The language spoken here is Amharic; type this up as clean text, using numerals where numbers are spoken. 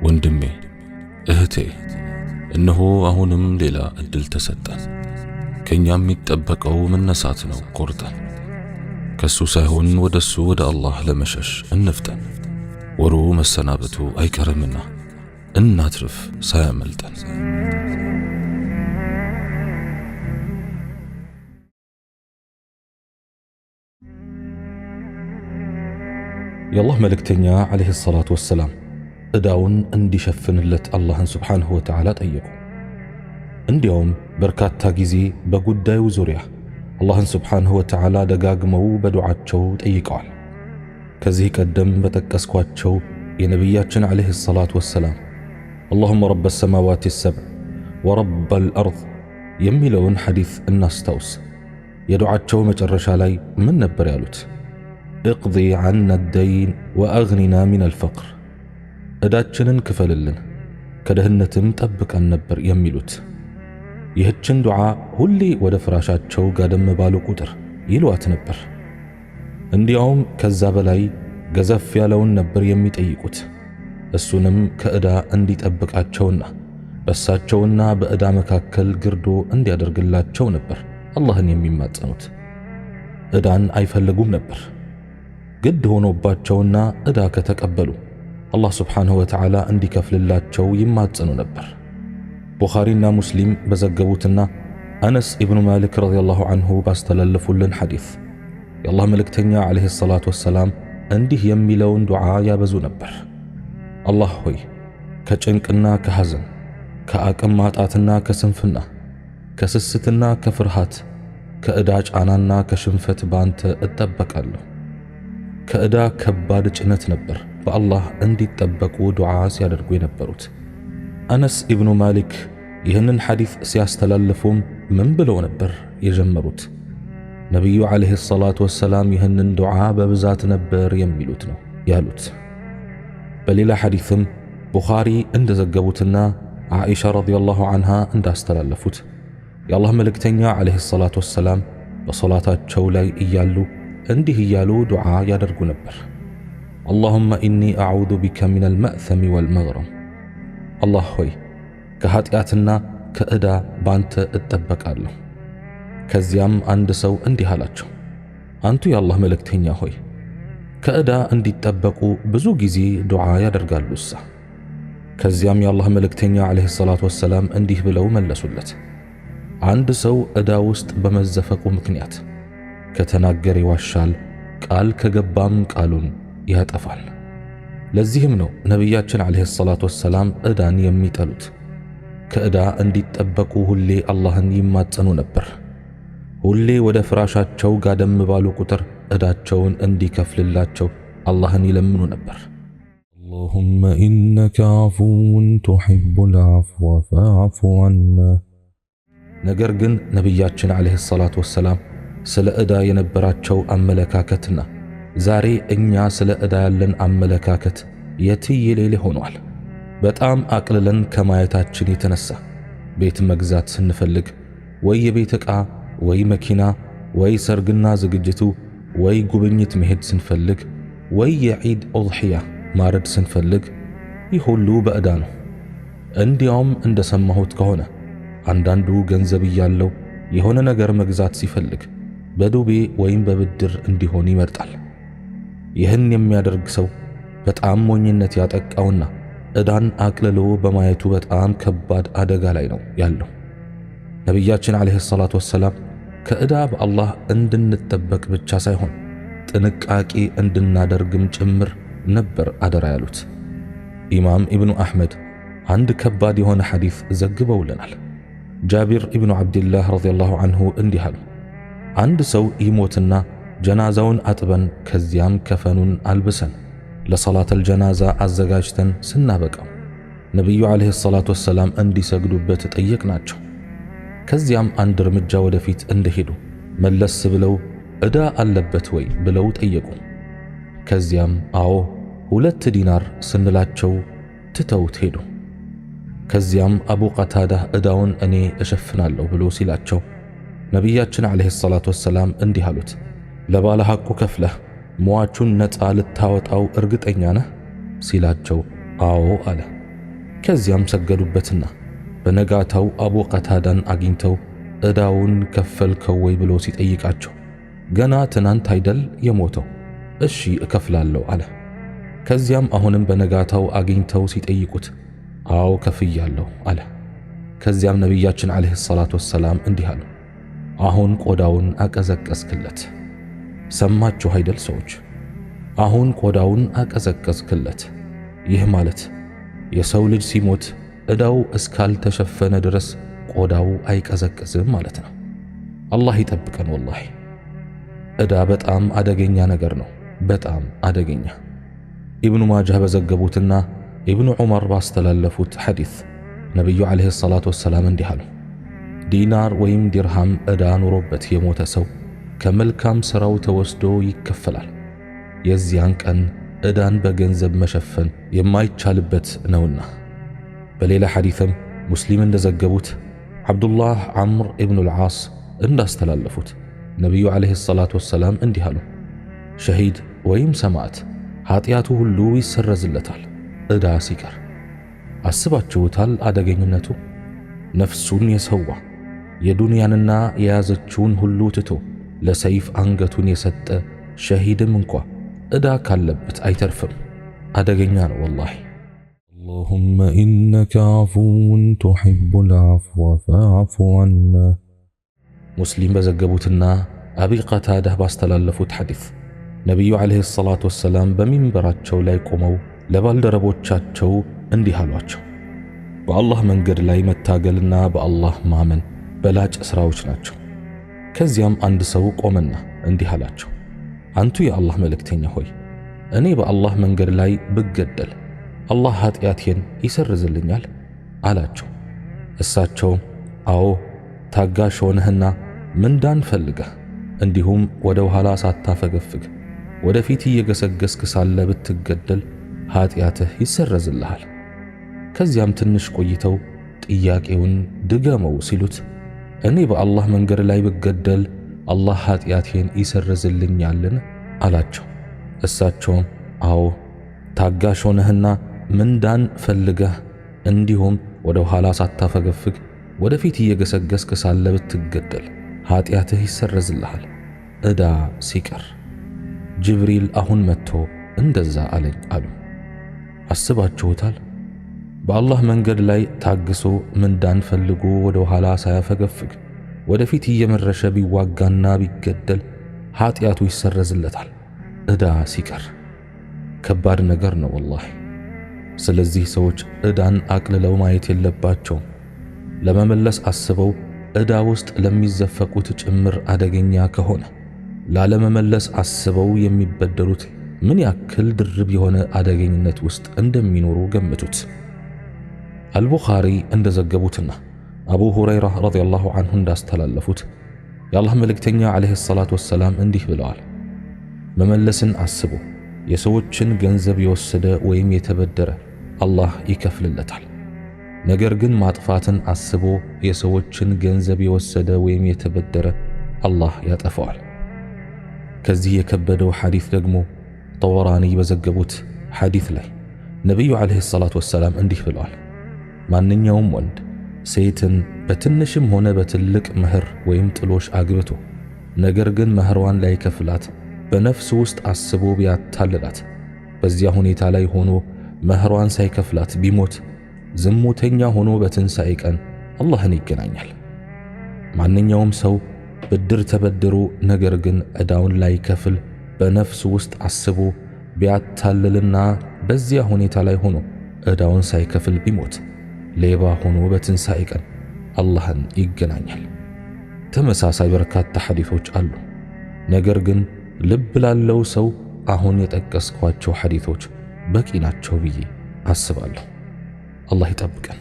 ወንድሜ እህቴ፣ እነሆ አሁንም ሌላ እድል ተሰጠን። ከኛ የሚጠበቀው መነሳት ነው ቆርጠን፣ ከሱ ሳይሆን ወደሱ ወደ አላህ ለመሸሽ እንፍጠን። ወሩ መሰናበቱ አይቀርምና እናትርፍ ሳያመልጠን። የአላህ መልእክተኛ ዓለይሂ ሰላቱ ወሰላም ዕዳውን እንዲሸፍንለት አላህን ስብሓንሁ ወተዓላ ጠየቁ። እንዲያውም በርካታ ጊዜ በጉዳዩ ዙሪያ አላህን ስብሓንሁ ወተዓላ ደጋግመው በዱዓቸው ጠይቀዋል። ከዚህ ቀደም በጠቀስኳቸው የነቢያችን ዓለይሂ ሰላቱ ወሰላም አላሁመ ረበ ሰማዋት ሰብዕ ወረበ አልአርድ የሚለውን ሐዲስ እናስታውስ። የዱዓቸው መጨረሻ ላይ ምን ነበር ያሉት? እቅዲ ዐና ደይን ወአግኒና ሚነል ፈቅር፣ ዕዳችንን ክፈልልን ከድህነትም ጠብቀን ነበር የሚሉት። ይህችን ዱዓ ሁሌ ወደ ፍራሻቸው ጋደም ባሉ ቁጥር ይሏት ነበር። እንዲያውም ከዛ በላይ ገዘፍ ያለውን ነበር የሚጠይቁት። እሱንም ከዕዳ እንዲጠብቃቸውና በእሳቸውና በዕዳ መካከል ግርዶ እንዲያደርግላቸው ነበር አላህን የሚማጸኑት። ዕዳን አይፈልጉም ነበር። ግድ ሆኖባቸውና ዕዳ ከተቀበሉ አላህ ስብሓንሁ ወተዓላ እንዲከፍልላቸው ይማጸኑ ነበር። ቡኻሪና ሙስሊም በዘገቡትና አነስ ኢብኑ ማሊክ ረዲየላሁ ዐንሁ ባስተላለፉልን ሐዲስ የአላህ መልእክተኛ ዓለይሂ ሰላቱ ወሰላም እንዲህ የሚለውን ዱዓ ያበዙ ነበር። አላህ ሆይ ከጭንቅና ከሐዘን፣ ከአቅም ማጣትና ከስንፍና፣ ከስስትና ከፍርሃት፣ ከዕዳ ጫናና ከሽንፈት ባንተ እጠበቃለሁ። ከዕዳ ከባድ ጭነት ነበር በአላህ እንዲጠበቁ ዱዓ ሲያደርጉ የነበሩት። አነስ ኢብኑ ማሊክ ይህንን ሐዲስ ሲያስተላልፉም ምን ብለው ነበር የጀመሩት? ነቢዩ ዓለይሂ ሰላቱ ወሰላም ይህንን ዱዓ በብዛት ነበር የሚሉት ነው ያሉት። በሌላ ሐዲስም ቡኻሪ እንደዘገቡትና ዓኢሻ ረዲየላሁ ዐንሃ እንዳስተላለፉት የአላህ መልእክተኛ ዓለይሂ ሰላቱ ወሰላም በሶላታቸው ላይ እያሉ እንዲህ እያሉ ዱዓ ያደርጉ ነበር። اللهم إني أعوذ بك من المأثم والمغرم፣ አላህ ሆይ ከኀጢአትና ከዕዳ ባንተ እጠበቃለሁ። ከዚያም አንድ ሰው እንዲህ አላቸው፣ አንቱ የአላህ መልእክተኛ ሆይ ከዕዳ እንዲጠበቁ ብዙ ጊዜ ዱዓ ያደርጋሉሳ? ከዚያም የአላህ መልእክተኛ ዓለይሂ ሰላቱ ወሰላም እንዲህ ብለው መለሱለት፣ አንድ ሰው ዕዳ ውስጥ በመዘፈቁ ምክንያት ከተናገረ ይዋሻል፣ ቃል ከገባም ቃሉን ያጠፋል። ለዚህም ነው ነቢያችን ዓለይሂ ሰላቱ ወሰላም ዕዳን የሚጠሉት። ከዕዳ እንዲጠበቁ ሁሌ አላህን ይማጸኑ ነበር። ሁሌ ወደ ፍራሻቸው ጋደም ባሉ ቁጥር ዕዳቸውን እንዲከፍልላቸው አላህን ይለምኑ ነበር። اللهم إنك عفو تحب العفو فاعف عنا። ነገር ግን ነቢያችን ዓለይሂ ሰላቱ ወሰላም ስለ ዕዳ የነበራቸው አመለካከትና ዛሬ እኛ ስለ ዕዳ ያለን አመለካከት የትየሌሌ ሆኗል። በጣም አቅልለን ከማየታችን የተነሳ ቤት መግዛት ስንፈልግ ወይ የቤት ዕቃ ወይ መኪና ወይ ሰርግና ዝግጅቱ ወይ ጉብኝት መሄድ ስንፈልግ ወይ የዒድ ኡድሕያ ማረድ ስንፈልግ ይህ ሁሉ በዕዳ ነው። እንዲያውም እንደሰማሁት ከሆነ አንዳንዱ ገንዘብ እያለው የሆነ ነገር መግዛት ሲፈልግ በዱቤ ወይም በብድር እንዲሆን ይመርጣል። ይህን የሚያደርግ ሰው በጣም ሞኝነት ያጠቃውና ዕዳን አቅልሎ በማየቱ በጣም ከባድ አደጋ ላይ ነው ያለው። ነቢያችን ዓለይሂ ሰላቱ ወሰላም ከዕዳ በአላህ እንድንጠበቅ ብቻ ሳይሆን ጥንቃቄ እንድናደርግም ጭምር ነበር አደራ ያሉት። ኢማም ኢብኑ አሕመድ አንድ ከባድ የሆነ ሐዲስ ዘግበውልናል። ጃቢር ኢብኑ ዓብድላህ ረዲየላሁ ዐንሁ እንዲህ አሉ። አንድ ሰው ይሞትና ጀናዛውን አጥበን ከዚያም ከፈኑን አልብሰን ለሰላተል ጀናዛ አዘጋጅተን ስናበቃው ነቢዩ ዓለይሂ ሰላቱ ወሰላም እንዲሰግዱበት ጠየቅናቸው። ከዚያም አንድ እርምጃ ወደፊት እንደሄዱ መለስ ብለው ዕዳ አለበት ወይ ብለው ጠየቁ። ከዚያም አዎ 2 ዲናር ስንላቸው ትተውት ሄዱ። ከዚያም አቡ ቀታዳ ዕዳውን እኔ እሸፍናለሁ ብሎ ሲላቸው ነቢያችን ዓለይሂ ሰላቱ ወሰላም እንዲህ አሉት፣ ለባለ ሐቁ ከፍለህ ሟቹን ነፃ ልታወጣው እርግጠኛ ነህ ሲላቸው አዎ አለ። ከዚያም ሰገዱበትና በነጋታው አቡ ቀታዳን አግኝተው ዕዳውን ከፈልከው ወይ ብሎ ሲጠይቃቸው ገና ትናንት አይደል የሞተው፣ እሺ እከፍላለሁ አለ። ከዚያም አሁንም በነጋታው አግኝተው ሲጠይቁት አዎ ከፍያለሁ አለ። ከዚያም ነቢያችን ዓለይሂ ሰላቱ ወሰላም እንዲህ አሉ፣ አሁን ቆዳውን አቀዘቀዝክለት። ሰማችሁ አይደል ሰዎች? አሁን ቆዳውን አቀዘቀዝክለት። ይህ ማለት የሰው ልጅ ሲሞት ዕዳው እስካልተሸፈነ ድረስ ቆዳው አይቀዘቅዝም ማለት ነው። አላህ ይጠብቀን። ወላሂ ዕዳ በጣም አደገኛ ነገር ነው። በጣም አደገኛ። ኢብኑ ማጃህ በዘገቡትና ኢብኑ ዑመር ባስተላለፉት ሐዲስ ነቢዩ ዓለይሂ ሰላቱ ወሰላም እንዲህ አሉ፣ ዲናር ወይም ዲርሃም ዕዳ ኑሮበት የሞተ ሰው ከመልካም ሥራው ተወስዶ ይከፈላል። የዚያን ቀን ዕዳን በገንዘብ መሸፈን የማይቻልበት ነውና። በሌላ ሐዲስም ሙስሊም እንደዘገቡት ዓብዱላህ ዓምር ኢብኑል ዓስ እንዳስተላለፉት ነቢዩ ዓለይሂ ሰላቱ ወሰላም እንዲህ አሉ፣ ሸሂድ ወይም ሰማዕት ኃጢአቱ ሁሉ ይሰረዝለታል ዕዳ ሲቀር። አስባችሁታል አደገኝነቱ? ነፍሱን የሰዋ የዱንያንና የያዘችውን ሁሉ ትቶ ለሰይፍ አንገቱን የሰጠ ሸሂድም እንኳ ዕዳ ካለበት አይተርፍም። አደገኛ ነው ወላሂ። اللهم إنك عفو تحب العفو فاعف عنا። ሙስሊም በዘገቡትና አቢ ቀታዳህ ባስተላለፉት ሐዲስ ነቢዩ ዓለይሂ ሰላቱ ወሰላም በሚንበራቸው ላይ ቆመው ለባልደረቦቻቸው እንዲህ አሏቸው፣ በአላህ መንገድ ላይ መታገልና በአላህ ማመን በላጭ ሥራዎች ናቸው። ከዚያም አንድ ሰው ቆመና እንዲህ አላቸው፣ አንቱ የአላህ መልእክተኛ ሆይ፣ እኔ በአላህ መንገድ ላይ ብገደል አላህ ኃጢአቴን ይሰርዝልኛል? አላቸው። እሳቸውም አዎ፣ ታጋሽ ሆነህና ምንዳን ፈልገህ እንዲሁም ወደ ኋላ ሳታፈገፍግ ወደፊት እየገሰገስክ ሳለ ብትገደል ኃጢአትህ ይሰረዝልሃል። ከዚያም ትንሽ ቆይተው ጥያቄውን ድገመው ሲሉት እኔ በአላህ መንገድ ላይ ብገደል አላህ ኃጢአቴን ይሰርዝልኛልን? አላቸው። እሳቸውም አዎ፣ ታጋሽ ሆነህና ምንዳን ፈልገህ እንዲሁም ወደ ኋላ ሳታፈገፍግ ወደፊት እየገሰገስክ ሳለ ብትገደል ኃጢአትህ ይሰረዝልሃል ዕዳ ሲቀር። ጅብሪል አሁን መጥቶ እንደዛ አለኝ አሉ። አስባችሁታል? በአላህ መንገድ ላይ ታግሶ ምንዳን ፈልጎ ወደ ኋላ ሳያፈገፍግ ወደፊት እየመረሸ ቢዋጋና ቢገደል ኃጢአቱ ይሰረዝለታል ዕዳ ሲቀር። ከባድ ነገር ነው ወላሂ። ስለዚህ ሰዎች ዕዳን አቅልለው ማየት የለባቸውም። ለመመለስ አስበው ዕዳ ውስጥ ለሚዘፈቁት ጭምር አደገኛ ከሆነ ላለመመለስ አስበው የሚበደሩት ምን ያክል ድርብ የሆነ አደገኝነት ውስጥ እንደሚኖሩ ገምቱት። አልቡኻሪ እንደዘገቡትና አቡ ሁረይራ ረዲየላሁ ዐንሁ እንዳስተላለፉት የአላህ መልእክተኛ ዓለይሂ ሰላቱ ወሰላም እንዲህ ብለዋል፣ መመለስን አስቦ የሰዎችን ገንዘብ የወሰደ ወይም የተበደረ አላህ ይከፍልለታል። ነገር ግን ማጥፋትን አስቦ የሰዎችን ገንዘብ የወሰደ ወይም የተበደረ አላህ ያጠፋዋል። ከዚህ የከበደው ሐዲስ ደግሞ ጠወራኒ በዘገቡት ሐዲስ ላይ ነቢዩ ዓለይሂ ሰላቱ ወሰላም እንዲህ ብለዋል፣ ማንኛውም ወንድ ሴትን በትንሽም ሆነ በትልቅ መህር ወይም ጥሎሽ አግብቶ ነገር ግን መህሯን ላይከፍላት በነፍሱ ውስጥ አስቦ ቢያታልላት በዚያ ሁኔታ ላይ ሆኖ መህሯን ሳይከፍላት ቢሞት ዝሙተኛ ሆኖ በትንሣኤ ቀን አላህን ይገናኛል። ማንኛውም ሰው ብድር ተበድሮ ነገር ግን ዕዳውን ላይከፍል በነፍሱ ውስጥ አስቦ ቢያታልልና በዚያ ሁኔታ ላይ ሆኖ ዕዳውን ሳይከፍል ቢሞት ሌባ ሆኖ በትንሣኤ ቀን አላህን ይገናኛል። ተመሳሳይ በርካታ ሐዲሶች አሉ። ነገር ግን ልብ ላለው ሰው አሁን የጠቀስኳቸው ሐዲሶች በቂ ናቸው ብዬ አስባለሁ። አላህ ይጠብቀን።